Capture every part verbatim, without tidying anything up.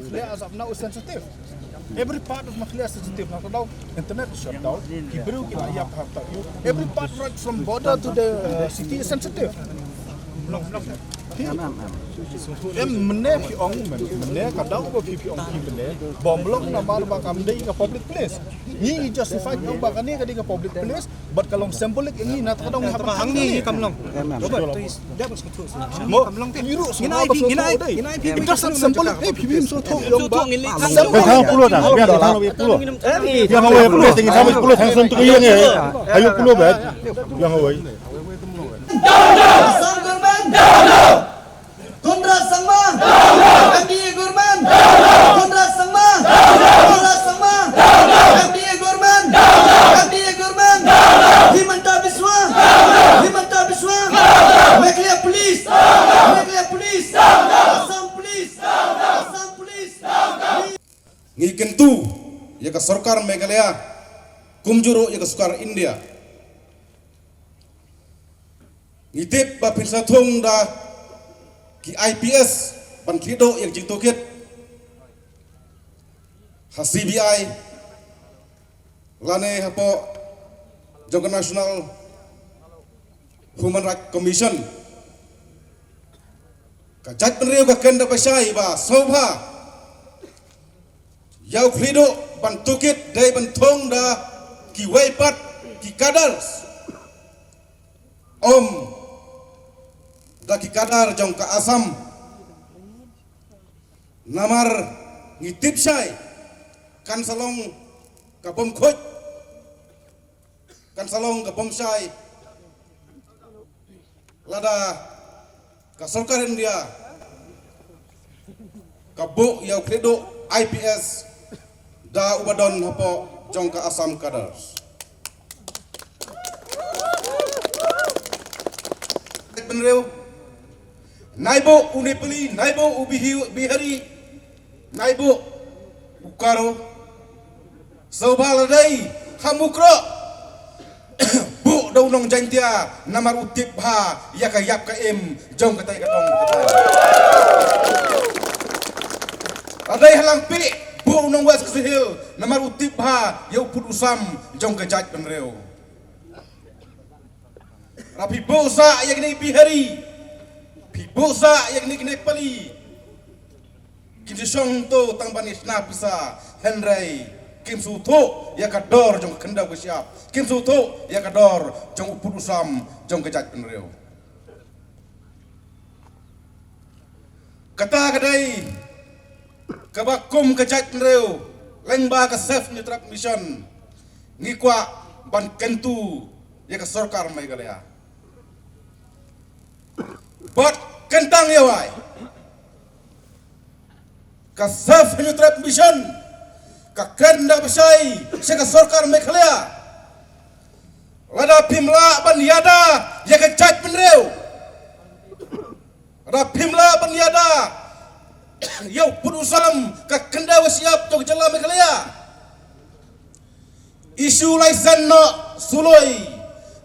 Meghalaya as of now is sensitive. Every part of Meghalaya is sensitive. Now, now internet is shut down. Ki briew ki la ïap ha ta ïew. Every part right from border to the uh, city is sensitive. Em, em, em. Em, mynne phi ong, mynne ka daw ba phi, phi ong phi mynne. Bom lok namar ba kam dei ka public place. Ngi justify ong ba kane ka dei ka public place. Bad ka long symbolic ïa ngi na ka daw ngi hap hangne ngi kam long. Em, em. Robert, please. Mo, ngi ruh ngin ai phi, ngin ai, ngin ai phi. It doesn't symbolic. Eh, phi bym sngewthuh ïa ba. Ba thang pule da, ba thang pule. Ïa nga wei pule, thang pule, thang sun tu ïa nga. Ayo pule ba. Ïa nga wei. Conrad Sangma! M D A government! Conrad Sangma! Conrad Sangma! M D A government! M D A government! Himanta Biswa! Himanta Biswa! Meghalaya Police! Meghalaya Police! Assam Police! Assam Police! Ngi kyntu ïa ka sorkar Meghalaya kumjuh ruh ïa ka sorkar India. Ngi tip ba phin sa thung da ki I P S ban khlieh duh ïa ka jingtohkit ha C B I lane hapoh jong ka National Human Rights Commission. Ka jaitbynriew ka kynda ba shai ba sngewbha ïa u khlieh duh ban tohkit dei ban thung da kiwei pat ki cadres. Ym da ki cadre jong ka Assam. Namar ngi tip shai kan sa long ka bym khuid, kan sa long ka bym shai lada ka sorkar India ka buh ïa u khlieh duh I P S da uba don hapoh jong ka Assam cadres. Bynriew, nai buh u Nepali, nai buh u Bihi-, Bihari, nai buh u Garo. Sngewbha lada dei ha Mukroh, buh da u nong Jaintia namar u tip bha ïa ka ïap ka im jong katei ka dong katei. Lada dei ha Langpih, buh u nong West Khasi Hills namar u tip bha ïa u pud u sam jong ka jaitbynriew. Lada phi buh sa ïa kine ki Bihari, phi buh sa ïa kine ki Nepali. Kin shu shong to tang ban ïa shna pisa, hynrei kim sngewthuh ïa ka dor jong ka khyndew ka shyiap, kim sngewthuh ïa ka dor jong u pud u sam jong ka jaitbynriew. Kata ka dei kaba kum ka jaitbynriew lyngba ka Save Hynñiewtrep Mission ngi kwah ban kyntu ïa ka sorkar Meghalaya. Bad kyntang ïa wai, ka Save Hynñiewtrep Mission ka kren da bashai sha ka sorkar Meghalaya. Lada phim lah ban ïada ïa ka jaitbynriew, lada phim lah ban ïada ïa u pud u sam ka khyndew ka shyiap jong ka jylla Meghalaya, issue license noh suloi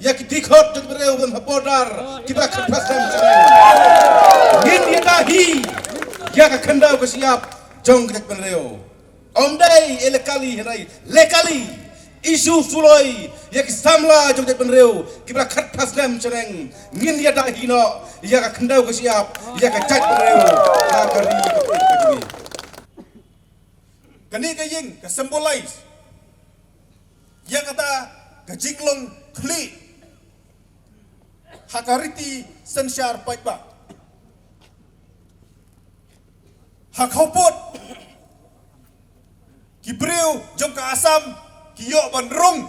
ïa ki dkhot jong ki briew ban ha border kiba khat phra snem shnong. Ngin ïada hi ïa ka khyndew ka shyiap jong ka jaitbynriew. Ym dei illegally hynrei legally. Issue suloi ïa ki samla jong ka jaitbynriew kiba khat phra snem shnong. Ngin ïada hi noh ïa ka khyndew ka shyiap ïa ka jaitbynriew ha ka ri ka pyrthei ka jong ngi. Kane ka ïing ka symbolize ïa kata ka jinglong khlieh ha ka riti synshar paidbah. Ha khawpud ki briew jong ka Assam ki ïoh ban rung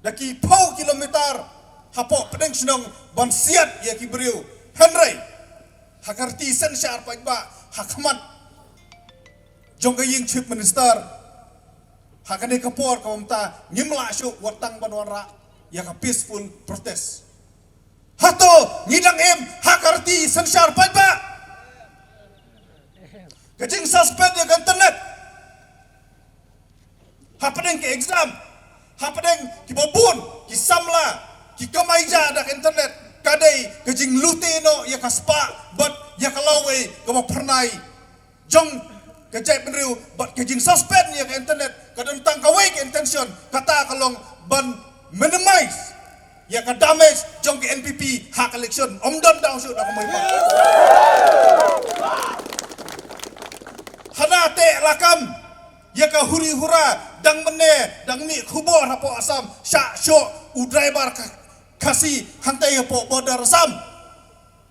da ki phew kilometer hapoh pdeng shnong ban siat ïa ki briew. Hynrei ha ka riti synshar paidbah ha khmat jong ka ïing Chief Minister, ha kane ka por ka mynta ngim lah shuh wat tang ban wanrah ïa ka peaceful protest. Hato ngi dang im ha ka riti synshar paidbah? Ka jingsuspend ïa ka internet hapdeng ka exam, hapdeng kiba bun ki samla ki kamai ja da ka internet, ka dei ka jinglute noh ïa ka spah bad ïa ka lawei kaba phyrnai jong Ka jaitbynriew bad ka jingsuspend ïa ka internet ka don tang kawei ka intention, kata ka long ban minimize ïa ka damage jong ka N P P ha ka election. Ym don dang shuh da ka mui pa. Hana te lakam ïa ka huri hura dang mynne dang mih khubor hapoh Assam, shah shoh u driver ka Khasi hangtei hapoh border Assam.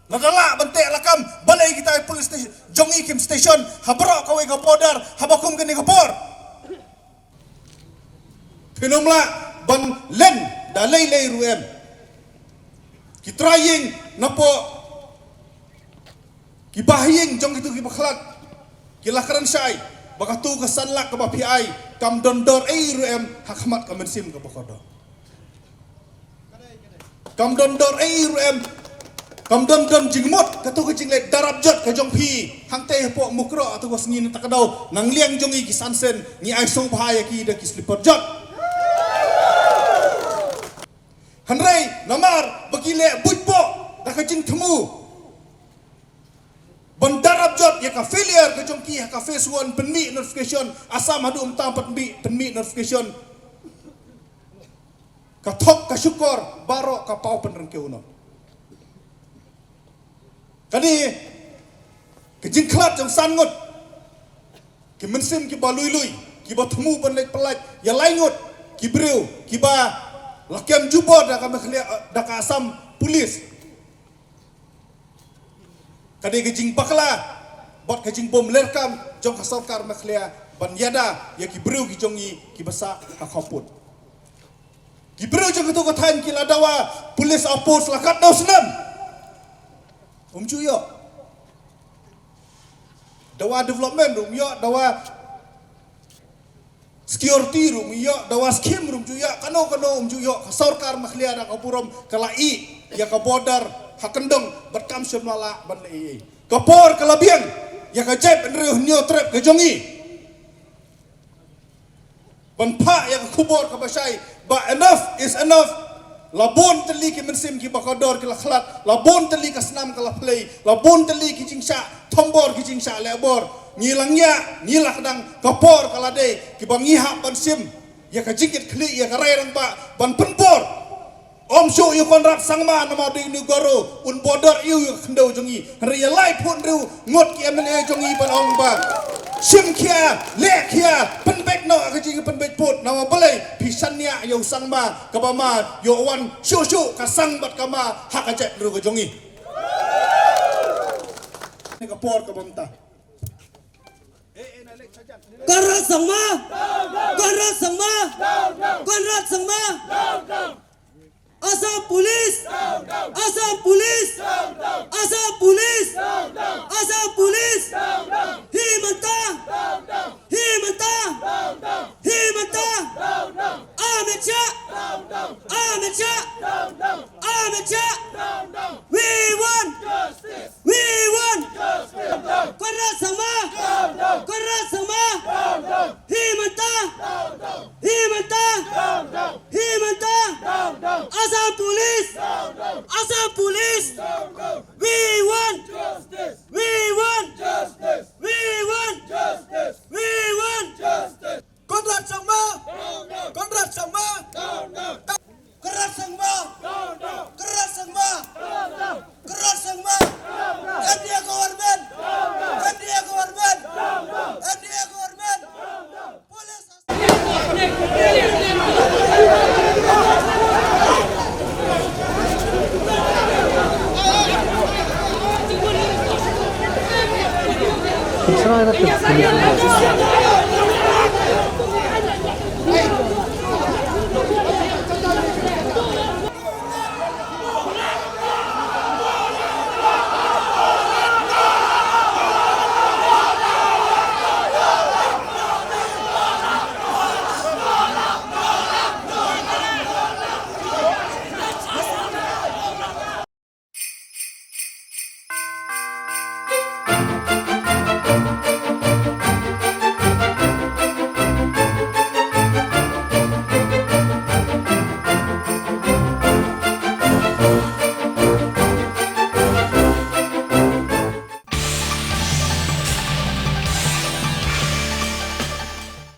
Lada lah ban te lakam, balei kita police station jong i kim station ha baroh kawei ka border haba kum kane ka por. Phin ym lah ban len da lei lei ruh em. Ki trai ïing napoh ki bahaïing jong kitu ki bakhlad ki la kren shai ba katu ka san lak kaba phi ai kam don dor ei ruh em ha khmat ka mynsiem kaba kordor. Kam don dor ei ruh em. Kam don don jingmut katu ka jingleh darap jot ka jong phi. Hangtei hapoh Mukroh atu ka sngi na ta ka daw nang liang jong i ki san sen ngi ai sngewbha ïa ki da ki slipper jot. Hynrei namar ba ki leh buit poh da ka jingthmu ban darap jot ïa ka failure ka jong ki ha ka phase one pynmih notification, Assam haduh mynta pynmih, pynmih notification. Ka thok ka shukor baroh ka paw pynrangkiew noh. Kane ka jingkhlad jong san ngut ki mynsiem kiba lui lui, kiba thmu ban leit pyllait ïa lai ngut ki briew kiba la kem jubor da ka Meghalaya, da ka Assam Police. Ka dei ka jingbakla bad ka jingbymlerkam jong ka sorkar Meghalaya ban ïada ïa ki briew ki jong ngi kiba sah ha khawpud. Ki briew jong katu ka thaiñ ki la dawa police outpost la katno snem. Um ju ïoh. Dawa development um ïoh, dawa security ruh um ïoh, dawa scheme ruh um ju ïoh, kano kano um ju ïoh. Ka sorkar Meghalaya da ka burom ka la ïeh ïa ka border ha kyndong bad kam shym la lah ban leh ei ei. Ka por ka la biang ïa ka jaitbynriew Hynñiewtrep ka jong ngi ban phah ïa ka khubor kaba shai ba enough is enough. La bun tylli ki mynsiem kiba kordor ki la khlad, la bun tylli ka snam ka la plie, la bun tylli ki jingshah thombor ki jingshah lehbor. Ngi la ngiah, ngi la kdang, ka por ka la dei kiba ngi hap ban shim ïa ka jingkitkhlieh ïa ka rai rangbah ban pynbor. Ym shuh ïa u Conrad Sangma namar dei une u garo un bordor ïa u ïa ka khyndew jong ngi. Hynrei ïa laiphew hynriew ngut ki M L A jong ngi ban ong ba shim khia, leh khia, pynbeit noh ka jingpynbeit pud. Namar balei? Phi shaniah ïa u Sangma kaba ma ïoh wan shuh shuh ka sang bad ka ma ha ka jaitbynriew ka jong ngi. Kane ka por kaba mynta. Conrad Sangma! Conrad Sangma! Conrad Sangma! Assam Police! Assam Police! Assam Police! Assam Police! Hi mynta! Hi mynta! Hi mynta! Amit Shah! Amit Shah! Amit Shah! We want! We want! Conrad Sangma! Conrad Sangma! Hi mynta! Hi mynta! Hi mynta! Assam Police! Assam Police! We want! We want! We want! We want! Conrad Sangma! Conrad Sangma! Conrad Sangma! Conrad Sangma! Conrad Sangma! N D A government! N D A government! N D A government! Police!